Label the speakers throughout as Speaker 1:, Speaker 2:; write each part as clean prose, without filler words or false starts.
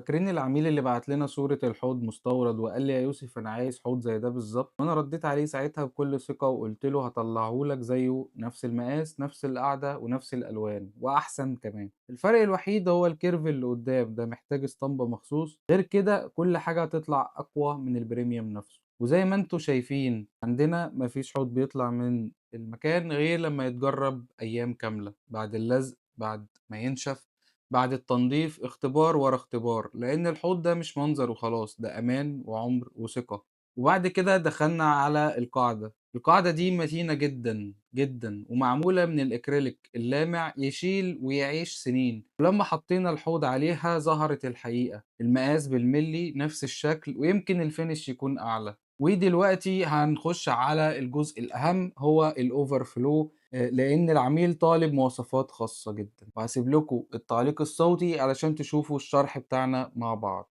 Speaker 1: فاكرين العميل اللي بعت لنا صورة الحوض مستورد وقال لي يا يوسف أنا عايز حوض زي ده بالظبط؟ وأنا رديت عليه ساعتها بكل ثقة وقلت له هطلعه لك زيه، نفس المقاس نفس القعدة ونفس الألوان وأحسن كمان. الفرق الوحيد هو ال curve اللي قدام ده محتاج اسطمبة مخصوص، غير كده كل حاجة هتطلع أقوى من ال premium نفسه. وزي ما انتوا شايفين عندنا مفيش حوض بيطلع من المكان غير لما يتجرب أيام كاملة بعد اللزق، بعد ما ينشف، بعد التنظيف، اختبار ورا اختبار، لأن الحوض ده مش منظر وخلاص، ده أمان وعمر وثقة. وبعد كده دخلنا على القاعدة. القاعدة دي متينة جدا جدا ومعمولة من الإكريليك اللامع، يشيل ويعيش سنين. ولما حطينا الحوض عليها ظهرت الحقيقة، المقاس بالملي نفس الشكل ويمكن ال finish يكون أعلى. ودلوقتي هنخش على الجزء الأهم، هو ال overflow، لأن العميل طالب مواصفات خاصة جدا. وهسيب لكم التعليق الصوتي علشان تشوفوا الشرح بتاعنا مع بعض.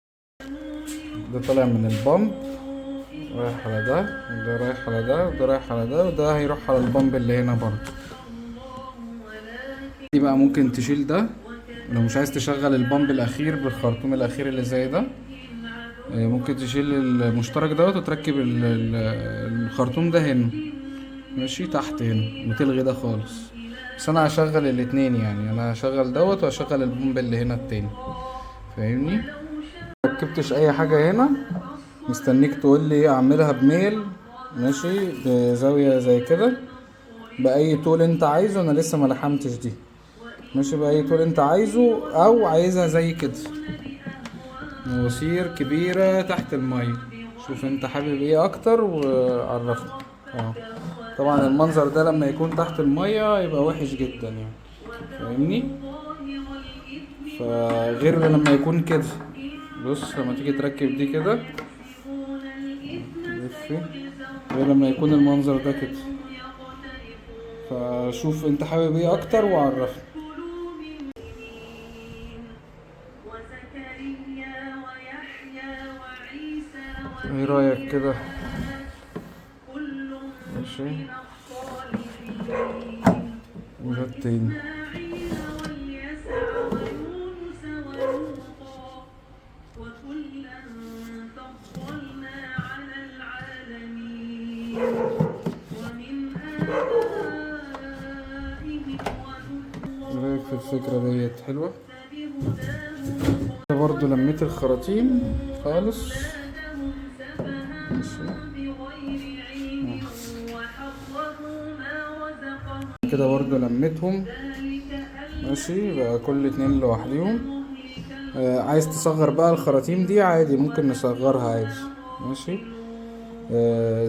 Speaker 1: ده طالع من ال pump رايح على ده، وده رايح على ده، وده رايح على ده، وده هيروح على ال pump اللي هنا برضه. دي بقى ممكن تشيل ده لو مش عايز تشغل ال pump الأخير بالخرطوم الأخير اللي زي ده، ممكن تشيل المشترك دوت وتركب الخرطوم ده هنا، ماشي، تحت هنا، وتلغي ده خالص. بس انا هشغل الاتنين، يعني انا هشغل دوت وهشغل ال pump اللي هنا التاني، فاهمني؟ مركبتش اي حاجة هنا، مستنيك تقول لي اعملها بميل، ماشي، بزاوية زي كده، بأي طول انت عايزه. انا لسه ما لحمتش دي، ماشي، بأي طول انت عايزه، او عايزها زي كده مواسير كبيرة تحت المية. شوف انت حابب ايه اكتر وعرفني. طبعا المنظر ده لما يكون تحت المية يبقى وحش جدا يعني، فاهمني؟ فغير لما يكون كده، بص لما تيجي تركب دي كده لفي، غير لما يكون المنظر ده كده. فشوف انت حابب ايه اكتر وعرفني. ايه رايك كده؟ ماشي، وده التاني.
Speaker 2: وكلا فضلنا على العالمين ومن آبائهم.
Speaker 1: ايه رايك في الفكرة ديت؟ حلوة. برضو لميت الخراطيم خالص، ماشي كده، برضو لميتهم، ماشي، بقى كل اتنين لوحديهم. عايز تصغر بقى الخراطيم دي عادي، ممكن نصغرها عادي، ماشي،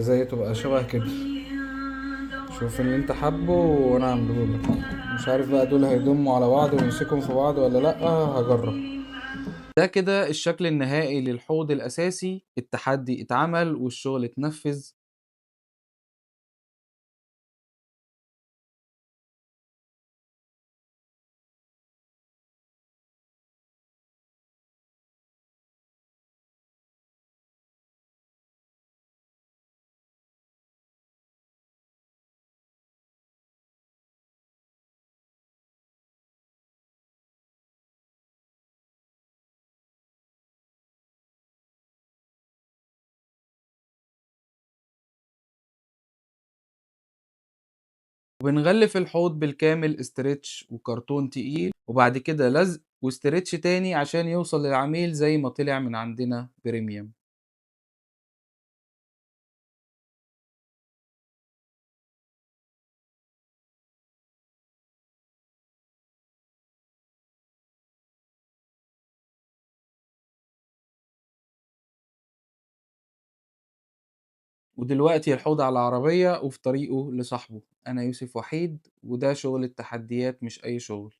Speaker 1: زي تبقى شبه كده. شوف اللي انت حابه وانا اعمله لك. مش عارف بقى دول هيضموا على بعض ويمسكهم في بعض ولا لا، هجرب. ده كده الشكل النهائي للحوض الأساسي. التحدي اتعمل والشغل اتنفذ. وبنغلف الحوض بالكامل stretch وكرتون تقيل، وبعد كده لزق و stretch تاني عشان يوصل للعميل زي ما طلع من عندنا premium. ودلوقتي الحوض على العربية وفي طريقه لصاحبه. أنا يوسف وحيد، وده شغل التحديات مش أي شغل.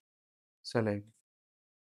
Speaker 1: سلام.